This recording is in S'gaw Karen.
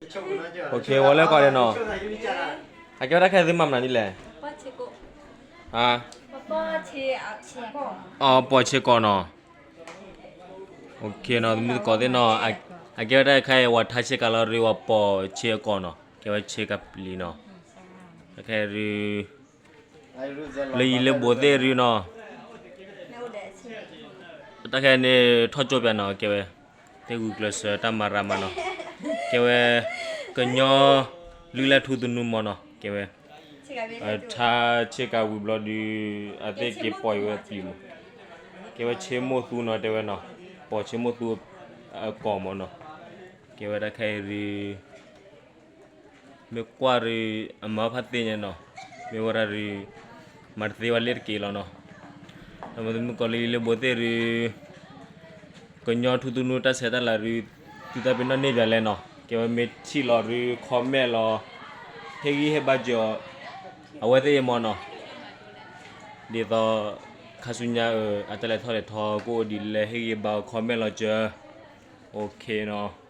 ဝဲလၢကီၢ်ဒဲးနီၤ, အကဲဝဲတၢ်ခဲအံၤသုမၤမနုၤဒ်လဲၣ်, အ ပိာ်ဆ့ကီးနီၤ, သမုၢ်သကိးသ့ၣ်နီၤ, အကဲဝဲတၢ်ခဲအံၤ ဝၤထါဆ့ကၤလီၤရံ ဝၤပိာ်ဆ့အကီးနီၤ, ကဲဝဲဆ့ကၤပျံၤနီၤ, တၢ်ခဲအံၤရံ လၢယံၤလၢဘူးသ့ၣ်ရံနီၤ, တၢ်ခဲအံၤန့ၣ်ထီၣ်ကၠိပၠးနီၤ, ကဲဝဲ သ့ၣ်ဂုာ်ကျဲးစၢးတၢ်မၤရၤမၤနီၤ, ကဲဝဲ ကညီလုၢ်လၢ်ထူသနူမီၤနီၤ, ကဲဝဲ ထါဆ့ကၤဝံၤဘျီဒုး အသ့ၣ်က့ၤပိာ်အံၤဝဲပျံၤမး, ကဲဝဲဆ့မိၢ်သူနီၤ တဲဝဲနီၤ, ပိာ်ဆ့မိၢ်သူအကီၢ်မီၤနီၤ, ကဲဝဲတၢ်ခဲအံၤရံ မ့ၢ်ကွၢ်ရံ အမၤဖးသ့ၣ်ညါနီၤ, မ့ၢ်ဝဲဒၣ်ရံ မၤတသ့ဝဲလ့တက့ၢ်လီၤနီၤ, ဒီးမ့ၢ်သမုၢ်သကိးလၢယံၤလၢဘူးသ့ၣ်ရံ ကညီထူသနူတၢ်ဆဲးတၢ်လၤရံ သုတၢ်ပ့ၤနီၣ်န့ၢ်ပၠးလဲၣ်နီၤ, ကဲဝဲမ့ၢ်ထံၣ်လီၤရံ comment လီၤ, ဟ့ၣ်ဂံၢ်ဟ့ၣ်ဘါစၢၤအီၤ, အဝဲသ့ၣ်အံၤမီၤနီၤ, ဒ်သိး ခါဆူညါအတၢ်လဲၤထီၣ်လဲၤထီ ကအိၣ်ဒ်လဲၣ် ဟ့ၣ်ဂံၢ်ဘါအီၤ comment လီၤစၢၤ, OK နီၤ.